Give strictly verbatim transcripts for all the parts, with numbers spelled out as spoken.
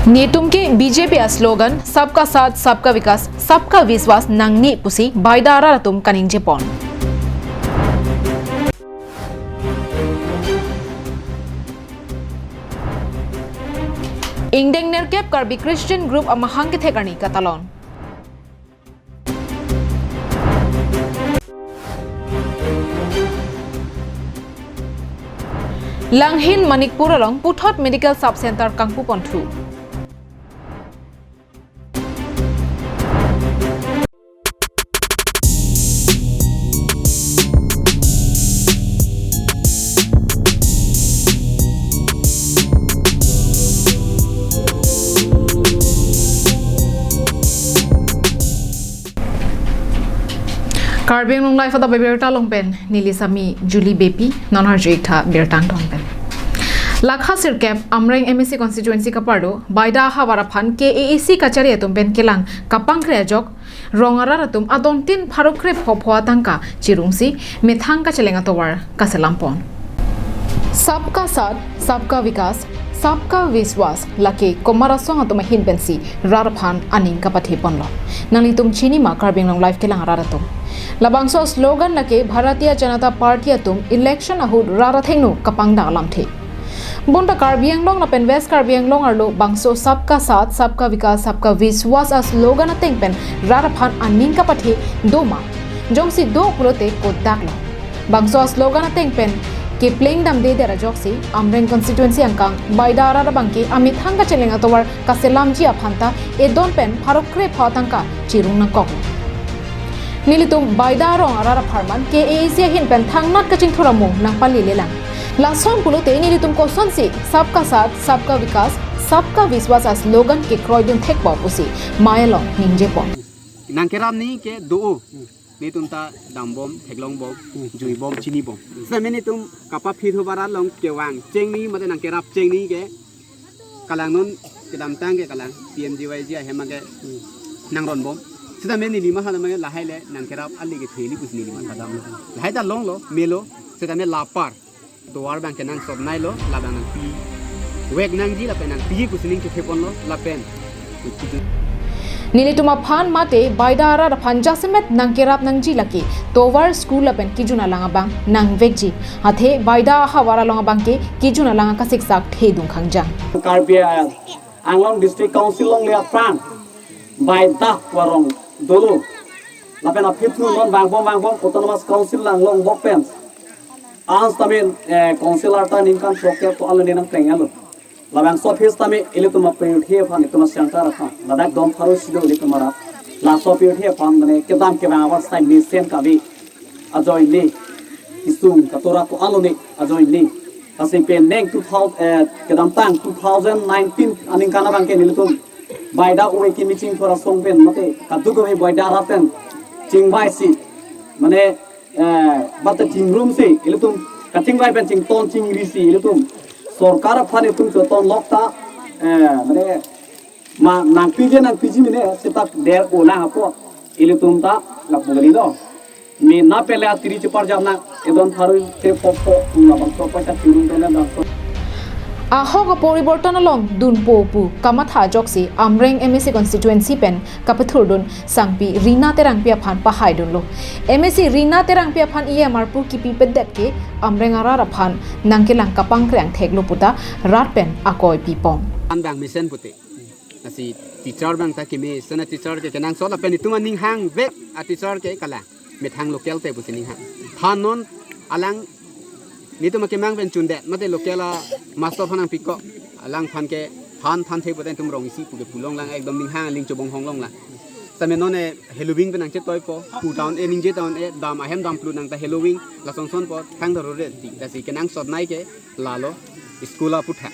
Netum ke B J P a slogan Sabka Saath, Sabka Vikas, Sabka Vishwas nangne pusi Baida arat atum kaningje pon. Ingdeng nerkep Karbi Christian Group amahang kethek arni katalon. Langhin Manikpur along puthot Medical Sub Center kangpu ponthu. Karbi Anglong Live adap abirta along pen neli sami Julie Beypi, non arju-ik tha birta angton pen. Lakha sirkep Amreng M A C constituency kapardo Baida ahavar aphan K A A C kachari atum pen kelang kapangkre ajok rong arat atum adontin pharo krepho pho atangka chirungsi methang kacheleng atovar kaselam pon. Sabka Saath, Sabka Vikas, Sabka Vishwas lake komat asong atum ahin pensi rat aphan aning kapathe ponlo. Nanglitum chini ma Karbi Anglong Live kelang arat atum? Labangso slogan lake Bharatiya Janata Party atum election ahut rat athengno kapangdak alamthe. Bonta Karbi Anglong lapen West Karbi Anglong arlo bangso Sabka Saath, Sabka Vikas, Sabka Vishwas a slogan ateng pen rat aphan aning kapathe do ma? Jongsi do pulote kodak lo? Bangso a slogan ateng pen kepleng damde der ajoksi Amreng constituency angkang Baida arat abangke amethang kacheleng atovar kaselamji aphan ta edon pen pharo krepho atangka chirung nangkok. Nelitum Baida arong arat apharman K A A C ahin pen thangnat kachingthur amo nangpali lelang. Lason pulote nelitum kosonsi Sabka Saath, Sabka Vikas, Sabka Vishwas a slogan kekroidun thekpo pusi mei along ningje pon. Nangkerap ni ke do-o. Netum ta dambom, theklongbom, juibom, chinibom. Setame netum kapaphit hu bara along kevang cheng ni mate nangkerap cheng ni ke kalang, non kedamtang ke kalang P M G Y G ahem ke nangronbom. Setame neli ma hala ma lahai le nangkerap ali ke theli pusi neli ma kadam lo. Lahai ta longlo, melo, setame lapar tovar abangke nangsotnei lo, labang nangpivek nangji lapen nangpiji pusi ning chethe ponlo lapen. Nelitum aphan mate Baida arat aphan jasemet nangkerap nangji lake tovar, school lapen kijun alang abang nangvekji. Athe Baida ahavar along abangke kijun alang akasiksak thedung khangjang. Karbi Anglong District Council alongle aphrang Baida arong dolo. Lapen aphi thu non vangbom vangbom Autonomous Council lang longbom pen. Ang setame, eh, council arta ningkan throk-et to alo ne nangpleng alo. Labangso aphi setame ilitum apirthe aphan, itum asangkar aphan, ladak don pharo si do ilitum arat. Laso apirthe aphan mane kedam kevang avar sai mesen kave ajoine, isung katora ko alo ne ajoine. Lasi penang two thousand, eh, kedamtang two thousand nineteen aningkan abangke nelitum Baida ove kimi chingthur asong pen mate kadokave Baida arat pen chingvaisi, mane, eh, bata chingrumsi ilitum kachingvai pen chington chingri si ilitum sorkar aphan itum chotonlok ta, eh, mane ma nangpiji nangpiji mene seta der-o lang apot ilitum ta lapu kali do. Mena pele atiri chepar jam nang edon pharo krepho pho labangso paisa chirung dona bangso. Ahok aporiborton along dunpo pu kamatha ajoksi Amreng M A C constituency pen kapethurdun sangpi Rina Terangpi aphan pahaidunlo. M A C Rina Terangpi aphan E M R pu kipipedet ke Amreng arat aphan nangkelang kapangkre angthek lo puta rat pen akoi pipon. An bang mesen pute. Lasi teacher abang ta keme, sena teacher ke kenangsot lapen itum aning hangvek a teacher ke kalang methang local te pusi ning hang. Than non alang netum akemang pen chundet mate local a master aphan nangpikok, alangphan ke than thanthe pute itum rong isi pu ke pulonglang, ekdom ning hang aling chobong honglonglang. Setame non e heloving pen nangchetoipo, pu ta un-e ningje ta un-e, dam ahem dam plu nang ta heloving, lasonson po thang daro re ti, lasi kenangsotnei ke lalo school aputhak.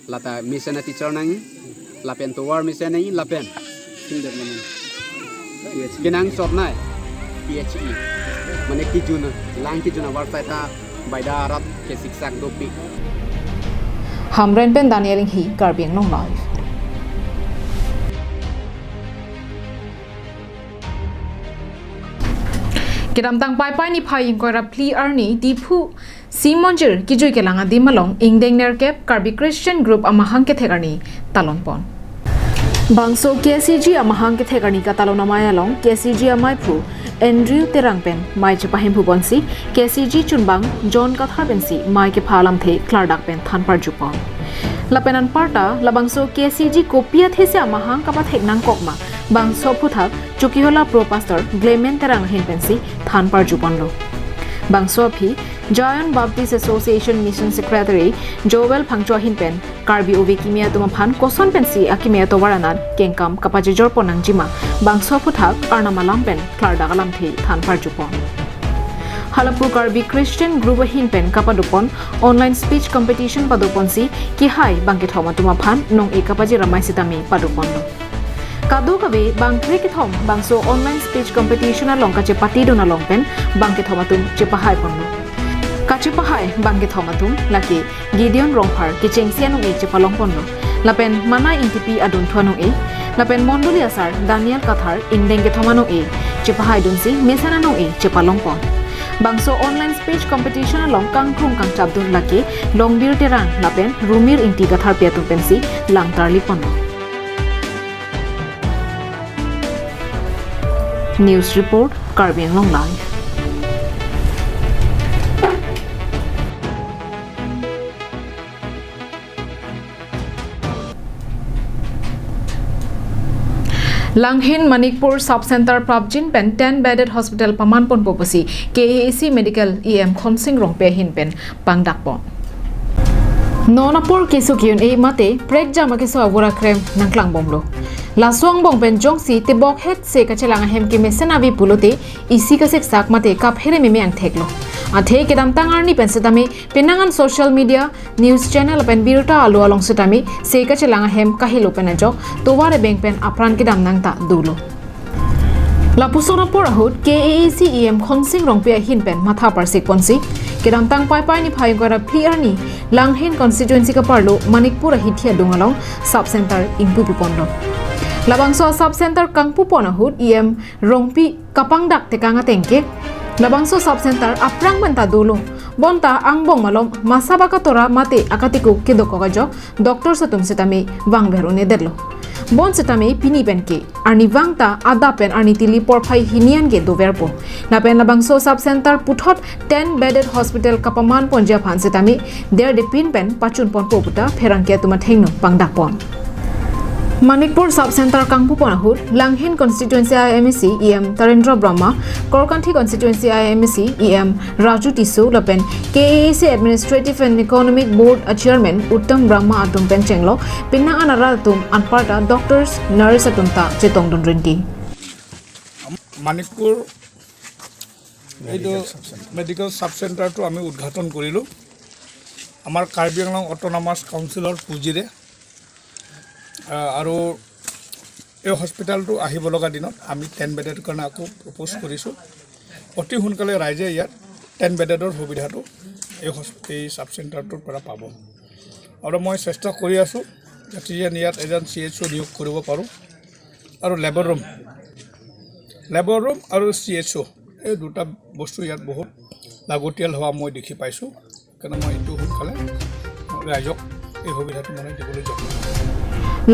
Lata mesen a teacher nangji, lapen tovar mesen nangji, lapen kenangsotnei P H E, mane kijun, lang kijun avar sai ta Baida arat ke siksak dopik. Hamren pen Daniel Inghi, Karbi Anglong Live. Kedamtang Paipai niphai ingkoi ra phli arni Diphu Simonjir kijui kelang adim along ingdeng nerkep Karbi Christian Group amahang kethek arni talon pon. Bangso K C G amahang kethek arni katalon amei along K C G ameiphu Andrew Terang pen mei chepahemphu ponsi K C G chunbang John Kathar pensi mei kepha alamthe klardak pen than parju pon. Lapen anparta labangso K C G kopi athesi amahang kapathek nangkok ma bangso aphuthak Chokihola Pro Pastor Clement Terang ahin pensi than parju ponlo. Bangso aphi Zion Baptist Association Mission Secretary Joel Phangcho ahin pen Karbi ove kimi atum aphan koson pensi akimi atovar anat kengkam kapajejor pon nangjima bangso aphuthak arnam alam pen klardak alamthe than parju pon. Halapu Karbi Christian Group ahin pen kapado pon online speech competition pado ponsi kehai bangkethom atum aphan nong-e kapajiramai sitame pado ponlo. Kadokave bangkre kethom bangso online speech competition along kachepatidun along pen bangkethom atum chepahai ponlo. Kachepahai bangkethom atum lake Gideon Rongphar kechengsi anong-e chepalong ponlo. Lapen Manai Ingtipi adunthu anong-e. Lapen Mondoli asar Daniel Kathar ingdeng kethom anong-e chepahaidunsi mesen anong-e chepalong pon. Bangso online speech competition along kangkrung kangchapdun lake Longbir Terang lapen Rumir Ingti Katharpi atum pensi langtarli ponlo. News report, Karbi Anglong Live. Langhin Manikpur Sub Center prapjin pen ten bedded hospital paman ponpo pusi K A A C Medical E M Khonsing Rongpi ahin pen pangdak pon. Non apor keso ke-un-e mate prekjam akeso avur akrem nangklangbomlo. Laso angbong pen jongsi tebok het se kachelang ahem kemesen ave pulote isi kaseksak mate kaphere meme angthek lo. Athe kedamtang arni pen setame penang an social media, news channel pen birta alo along setame se kachelang ahem kahelo pen ajok tovar ebeng pen apran kedam nangta dolo. Lapuson apor ahut K A A C E M Khonsing Rongpi ahin pen matha parsik ponsi kedamtang Paipai niphai ingkoi ra phli arni Langhin constituency kaparlo Manikpur ahithi adung along sub center ingpupu ponlo. Labangso sub center kangpu pon ahut E M Rongpi kapangdak tekang ateng ke labangso sub center aphrang pen ta dolo. Bonta angbong malom masaba katora mate akatiko kedokok ajok doctors atum setame vangver un-edetlo. Bon setame pini pen ke arnivang ta adap pen arni tili porphai hini an ke doverpo. Lapen labangso sub center puthot ten bedded hospital kapaman ponji aphan setame der depin pen pachun ponpo puta pherangke atum athengno pangdak pon. Manikpur Sub Center kangpu pon ahut Langhin Constituency I M A C E M Tarendra Brahma, Korkanthi Constituency I M A C E M Raju Tisso lapen K A A C Administrative and Economic Board a Chairman Uttam Brahma atum pen chenglo penang an arat atum anparta doctors, nurse atum ta chetongdun rinti. Manikpur এইটো মেডিকেল ছাব চেণ্টাৰটো আমি উদ্ঘাটন কৰিলোঁ আমাৰ কাৰ্বি আংলং অট'নমাছ কাউন্সিলৰ পুঁজিৰে। আহ, আৰু এই হস্পিটেলটো আহিব লগা দিনত আমি টেন বেডৰ কাৰণে আকৌ প্ৰপ'জ কৰিছোঁ। অতি সোনকালে ৰাইজে ইয়াত টেন বেডৰ সুবিধাটো এই হস্প-, এই ছাব চেণ্টাৰটোৰ পৰা পাব। আৰু মই চেষ্টা কৰি আছোঁ যাতে যেন ইয়াত এজন চি এইচ অ' নিয়োগ কৰিব পাৰোঁ। আৰু লেবৰ ৰুম, লেবৰ ৰুম আৰু চি এইচ অ' এই দুটা বস্তু ইয়াত বহুত লাগতিয়াল হোৱা মই দেখি পাইছোঁ। সেইকাৰণে মই এইটো সোনকালে ৰাইজক এই সুবিধাটো মানে দিবলৈ যত্ন কৰিম।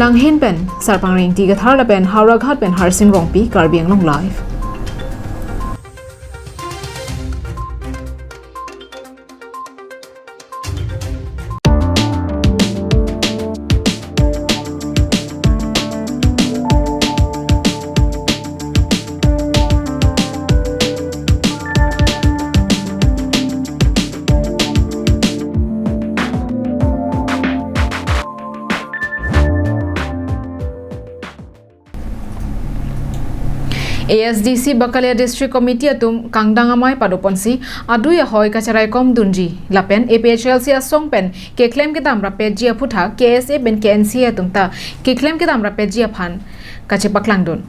Langhin pen Sarpang Ringti Kathar lapen Howraghat pen Harsing Rongpi, Karbi Anglong Live. A S D C Bakalia District Committee atum kangdang amei padoponsi adui ahoi kacherai kom dunji lapen A P H L C asong pen keklem kedam rapetji aphuthak K S A pen K N C A atum ta keklem kedam rapetji aphan kachepaklangdun.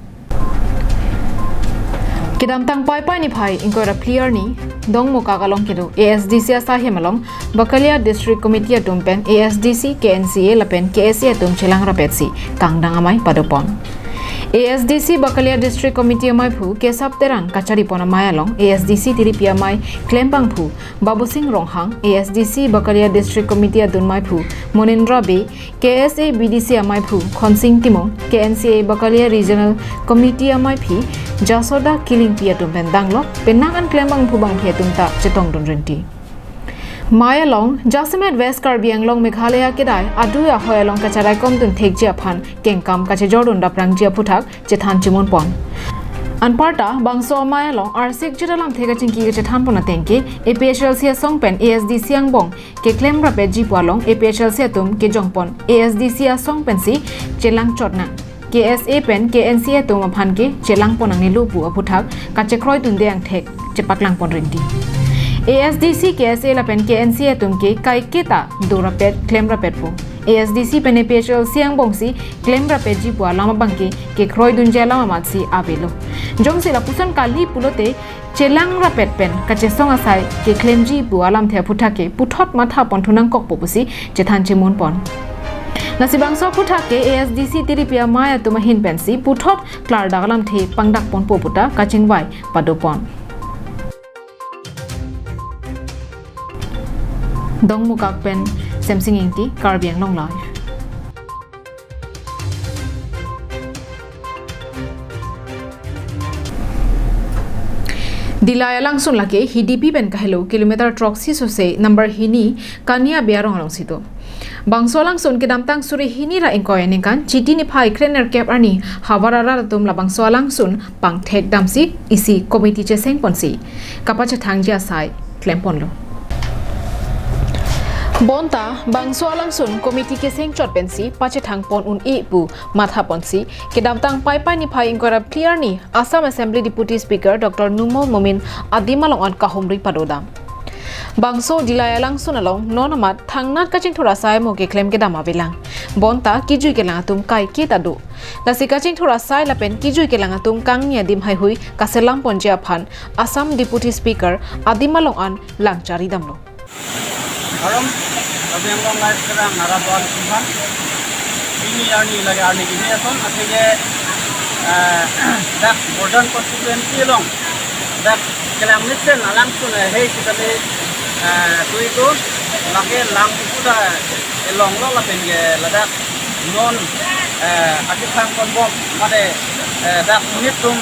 Kedamtang Paipai niphai ingkoi ra phli arni Dongmukak along kedo A S D C asaihem along Bakalia District Committee atum pen A S D C, K N C A lapen K S A atum chelang rapetsi kangdang amei padopon. A S D C Bakalia District Committee amaiphu Kesap Terang kacharipon amei along A S D C tiripi amei klembangphu Babusing Ronghang, A S D C Bakalia District Committee adun meiphu Monindra Bey, K S A B D C amaiphu Khonsing Timung, K N C A Bakalia Regional Committee ameiphi Jasoda Killingpi atum pen danglok penang an klembangphu bangphi atum ta chetongdun rinti. Mei along jasemet West Karbi Anglong Meghalaya kedai adui ahoi along kacharaikomdun thekji aphan kengkam kachejordun daprangji aphuthak chethan chimunpon. Anparta bangso amei along arsikjit alamthe kachingki kachethanpon ateng ke A P H L C asong pen A S D C angbong keklem rapetji pu along A P H L C atum kejongpon A S D C asong pensi chelangchot nang. K S A pen K N C A atum aphan ke chelangpon nangnelo pu aphuthak kachekroidunde angthek chepaklangpon rinti. A S D C, K S A lapen K N C A atum ke kaiketa do rapet klem rapetpo. A S D C pen A P H L C angbongsi klem rapetji pu alam abang ke kekroidunji alam amatsi avelo. Jongsi lapuson kali pulote chelang rapet pen kachesong asai keklemji pu alamthe aphuthak ke puthot mathaponthu nangkokpo pusi chethan chimunpon. Lasi bangso aphuthak ke A S D C tiripi amei atum ahin pensi puthot klardak alamthe pangdakponpo puta kachingvai padopon. Dongmukak pen Semsing Ingti, Karbi Anglong Live. Dillai alangsun lake Hidipi pen kahelo kilometer throksi sose number hini Kania Biarong alongsi do. Bangso alangsun kedamtang suri hini ra ingkoi aningkan Chiti niphai krenerkep arni havar arat atum labangso alangsun pangthek damsi isi committee chesengponsi kapachethangji asai klemponlo. Bonta bangso alangsun committee kesengchot pensi pachethangpon un-e pu mathaponsi kedamtang Paipai niphai ingkoi ra phli arni Assam Assembly Deputy Speaker Doctor Numal Momin adim along an kahumri padodam. Bangso Dillai alangsun along non amat thangnat kachingthur asai mo keklem kedam avelang. Bonta kijui kelang atum kaiketa do. Lasi kachingthur asai lapen kijui kelang atum kangni adim heihui kaselamponji aphan Assam Deputy Speaker adim along an langchari damlo. Aram, Karbi Anglong Live kerang arat do-an sumhan. Pini arni lake arni kimi ason, atheke, eh, dak Borjan constituency along dak kelang mesen alangsun, eh, hei sitame, eh, tui ko, lake lang kuda, eh, longlo lapen ke ladak non, eh, akethang konbom, mate, eh, dak monit atum,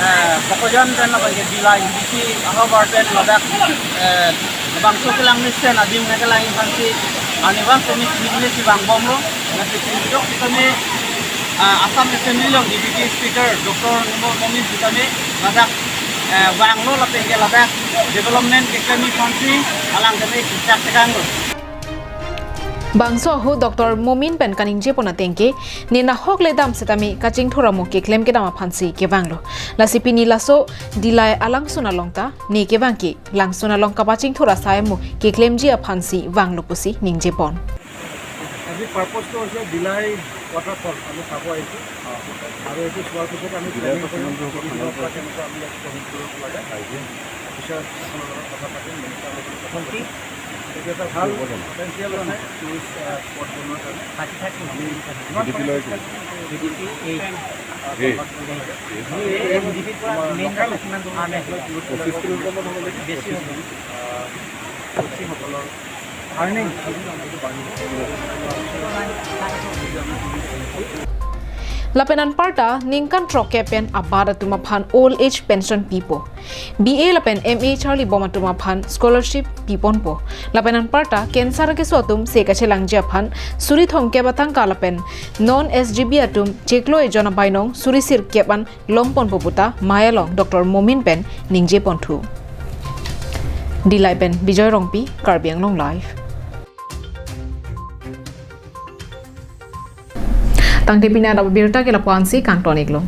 eh, Bokajan pen lapen ke Dillai, Hidipi ahavar pen ladak, eh, bangso kelang mesen adim nangkelangji aphansi, arnivang semi semi si vangbomlo, lasi pinjok sitame, ah, Assam Assembly along Deputy Speaker Doctor Numal Momin sitame ladak, eh, vanglo lapen ke ladak development keklemji aphansi alang tame kechak chekanglo. Bangso ahut Doctor Momin pen kaningjepon ateng ke, ne nahok le dam sitame kachingthur amo keklem kedam aphansi kevanglo. Lasi pini laso Dillai alangsun along ta ne kevang ke langsun along kapachingthur asai amo keklemji aphansi vanglo pusi ningjepon. আজি পাৰ্পজটো হৈছে delay waterfall আমি চাব আহিছোঁ। আৰু এইটো চোৱাৰ পিছত আমি প্লেনিং কৰিম, কেনেকুৱা আমি ইয়াত ডেভেলপ কৰিব লাগে। অফিচাৰ এখনৰ লগত কথা পাতিম, মিনিষ্টাৰ লগত কথা পাতিম। এইটো এটা ভাল পটেনচিয়েল আছে টুৰিষ্ট, আহ, স্পট বনোৱাৰ কাৰণে। আমি যিমান পাৰি চেষ্টা কৰিম। এই, আহ, এই, কনভাৰ্ট কৰিব লাগে। এই, এই, এই, এই, আমাৰ লোকেল, আমাৰ লোকেল টুৰিষ্ট বিলাকক বেছি হ'ব। আহ, ব্যক্তিসকলৰ Lapen anparta ningkan throkkep pen abat atum aphan old age pension pipo. B A lapen M A charlibom atum aphan scholarship piponpo. Lapen anparta cancer keso atum se kachelangji aphan suri thomkep atangka lapen non S G B atum chiklo ejon abainong suri sirkep an longponpo puta mei along Doctor Momin pen ningjeponthu. Dillai pen Bijoy Rongpi, Karbi Anglong Live. Tangte pini adap abirta ke lapu-ansi kangton-iklo.